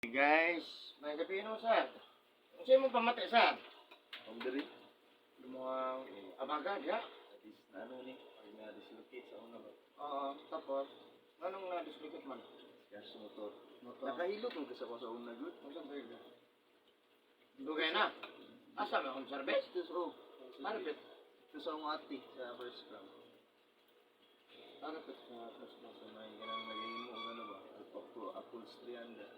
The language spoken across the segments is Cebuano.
Guys, may gabi no, sir. Unsa imong pamati, sir? Ang diri. Yung mga abaga diha. At least na ano ni, pag na-dislocate sa una ba? Oo, tapos anong na-dislocate man? Kaya sa motor. Motor. Nakahilot mo kasi ako sa una good. Unsa ba yun? Dugay na. Asa may home service? Ito sa oh. Marapit. Ito sa akong ate sa first round. Marapit sa first class. Sa may ganang nagahimo og ano ba? Apple, Apple Strianda.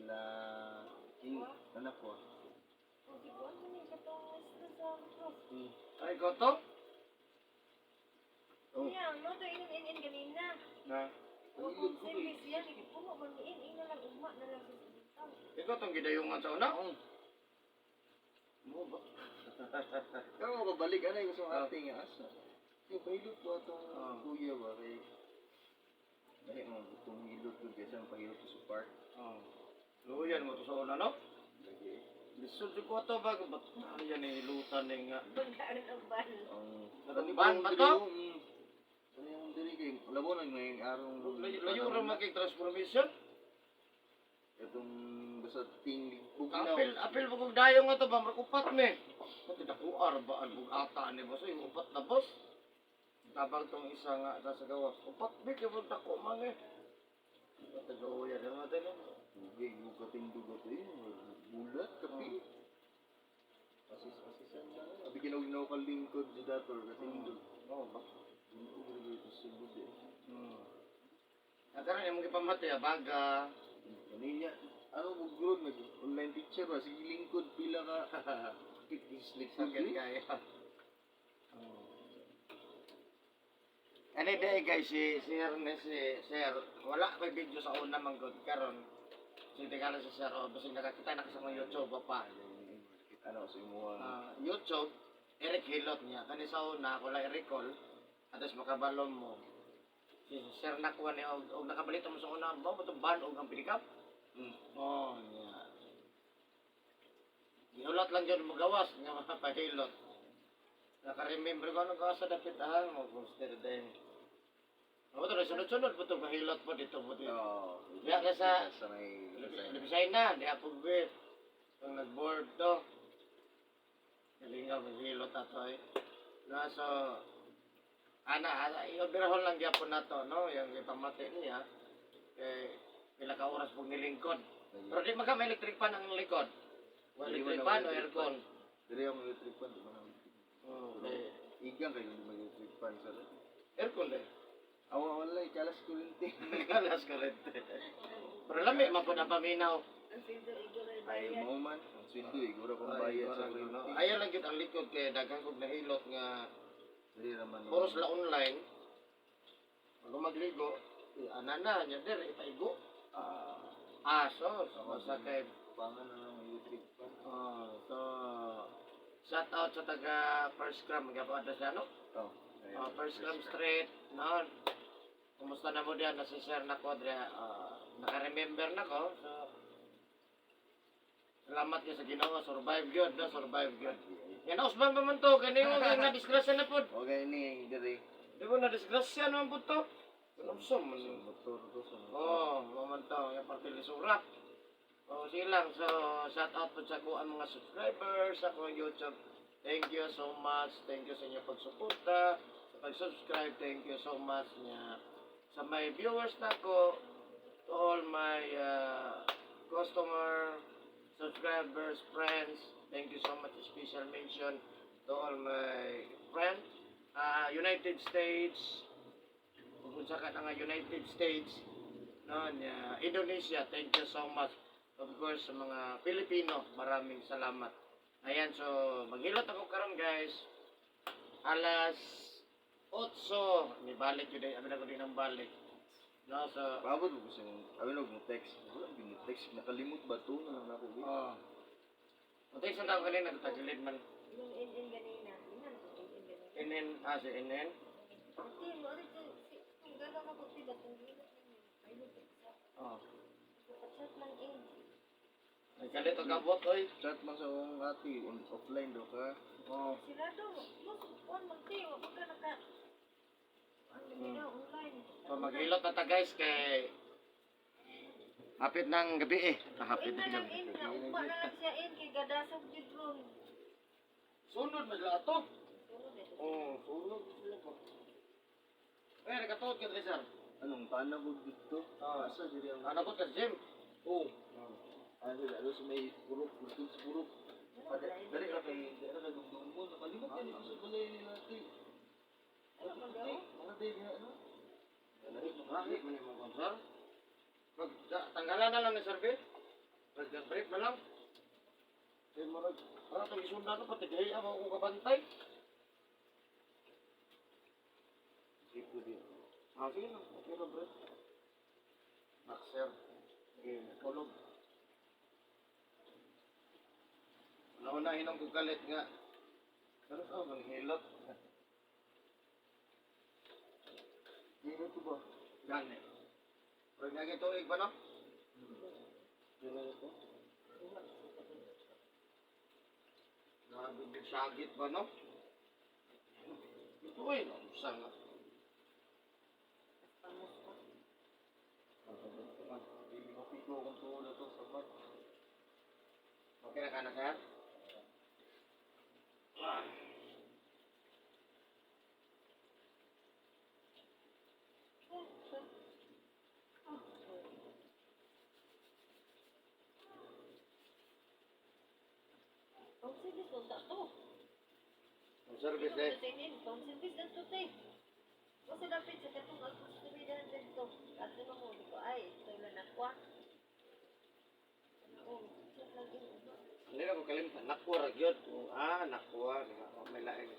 La King anak ko. Ay, goto? Oh. Yeah, no, to inin ganina. Na. O kung service yan, ipuno man ni in na lang ugma na lang sa bitaw. Ikaw tong gidayungan sa una? Oo. Mo ba? Pero mo kabalik anay ko sa Ah. ate nga asa. Kay pahilot ko atong Ah. kuya ba kay dahil mo itong hilot ko kaysa ang pahilot ko sa park. Oo. Luyan mo to sa una, no? Lagi. Lisod ko to ba? Ba't yan eh, ilutan eh nga. Banggaan ang ban. Ang Ang ban ba to? Ano yung diri kay labo na ngayong araw. Layo layo ra man kay transformation. Itong basta ting bugnaw. Apil, apil mo kung dayo nga to ba, upat ni. Pati nakuar ba ang bugata ni boss? Yung upat na boss. Tabang tong isa nga sa gawas. Upat bi kay mo dako man eh. Pati gauya na nga din. Tugig mo kating dugo to eh. Bulat kapi. Asis asisan na. Abi ginaw ka lingkod sa dator katindog. Oo ba? Lingkod ra gyud sa sulod eh. Nakaroon yung gipamati abaga. Kaninya ano mo gron nag online teacher ba sige lingkod pila ka Sakit kaya. Ano di guys, si Ernest, si Sir, wala ko'y video sa una man gud karon. Sige ka si Sir, o basig nakakita na ka sa mga YouTube pa. Ano sa imo ang Ah, YouTube, Eric Hilot niya. Kani sa una, ako lang i-recall. Atos makabalom mo. Si Sir nakuha niya, og nakabalita mo sa una, ba mo itong ban og ang pinikap? Oh, niya. Gihulat lang yun mo gawas, nga mapahilot. Naka-remember ko anong gawas sa dapit ah, mo gusto din. Ako to, sunod-sunod po ito, mahilot po dito po dito. Oh, Diya ka sa may Libisay na, di ako bit. Ang nag-board to. Kalingaw, maghilot ato eh. No, so, ana, ana, i-overhaul lang gyapon na to, no? Yung ipamati niya. Eh, pila ka oras pong nilingkod. Pero di man ka may electric fan ang likod. Wala Di man electric ako fan o electric aircon. Diri ang electric fan, di ba nang Oh, eh, igang kayo di mag electric fan sir. Aircon eh. Awa wala kalas kurente. Kalas kurente. Pero lami man po na paminaw. Ang sweldo igor ay Ay bayad. mo man, ang sweldo igura kong bayad sa kurente. Ayaw lang gyud ang likod kay daghan kog nahilot nga Diri ra man. puros la online. Pag magligo, eh, ana na niya der ipaigo. Ah, Ah, so, sa kay pangan na lang electric fan. Oh, so shout out sa taga First Cram, gyapon address na no? Oh. Oh, First Cram Street, no. Kumusta na mo diyan? Nasi share na ko dre. Ah, naka-remember na ko. So salamat kayo sa Ginoo, survive gyud, no? Survive gyud. Yan usban pa man to, kani mo na disgrasya na pod. Okay ni diri. Di ba na disgrasya naman po to? Unsa man Sa motor to sa motor. Oo, oh, mamantaw yung parte lisura. Oh, silang. So, shout out po sa ko ang mga subscribers sa akong YouTube. Thank you so much. Thank you sa inyong pagsuporta, sa pag-subscribe. Thank you so much niya. Sa my viewers na ko, to all my customer, subscribers, friends, thank you so much. Special mention to all my friends. United States, kung sa ka na nga United States, no, niya, Indonesia, thank you so much. Of course, sa mga Pilipino, maraming salamat. Ayan, so maghilot ako karon guys. Alas 8, ni balik yun eh, abi na ko din ang balik. No, so, Paabot mo sa abi no mo text. Wala gyud mo text nakalimot ba to na lang ako. Oh. Matay sa tao kanina, tagilid man. Yung in ganina. Ina na in ganina. NN, ah, si NN. Ati mo ari to si kung gano'n ka kuti ba tong gilot ninyo. Ay sa. Oh. Chat lang in. Ay, kalit ang gabot, oy. Chat man sa akong ate on offline do ka. Oh. Sirado mo on magti wa ka naka. Ano daw online. So maghilot na ta guys kay hapit ng gabi eh. Hapit In na ng lang gabi. in, naugma na lang siya in kay gadasog jud ron. Sunod man sila ato. Sunod eh. Oo, sunod sila po. Eh, nakatuot ka diri, sir. Anong tanag og dito? Ah. Asa diri ang Ah, nakot ka sa gym. Oh. Ano sila alos may purok, purok sa purok. Dali ra kay dali ra kay dumdumon. Nakalimot yan ito sa balay nila ate. Ano man daw? Mga day diha no. Dali Bakit man yung mga sir? Pag tanggalan na lang ni Sir Bill. Pag brief na lang. Kay murag para tong isundan ko pati dili ako akong kabantay. Ah, sige lang. Okay lang, bro. Boxer. Okay, tulog. Nauna hinong kong kalit nga. Pero sa oh, hilot. Dino to ba? Gani. Pero nga tuig ba no? Dino to. Grabe yung sagit ba no? Ito eh, no? Usa nga. Pangos pa. Dili mapiko akong tuod ato sa mat. Okay na ka na, sir? Home service lang to. Ang service eh. Home service lang to te. Kasi dapat sa katong agos 300 to. At ano mo ko ay ito lang nakwa. Oh, check lang yun. Hindi na ko kalimtan. Nakuha ra gyud. Ah, nakuha. May lain.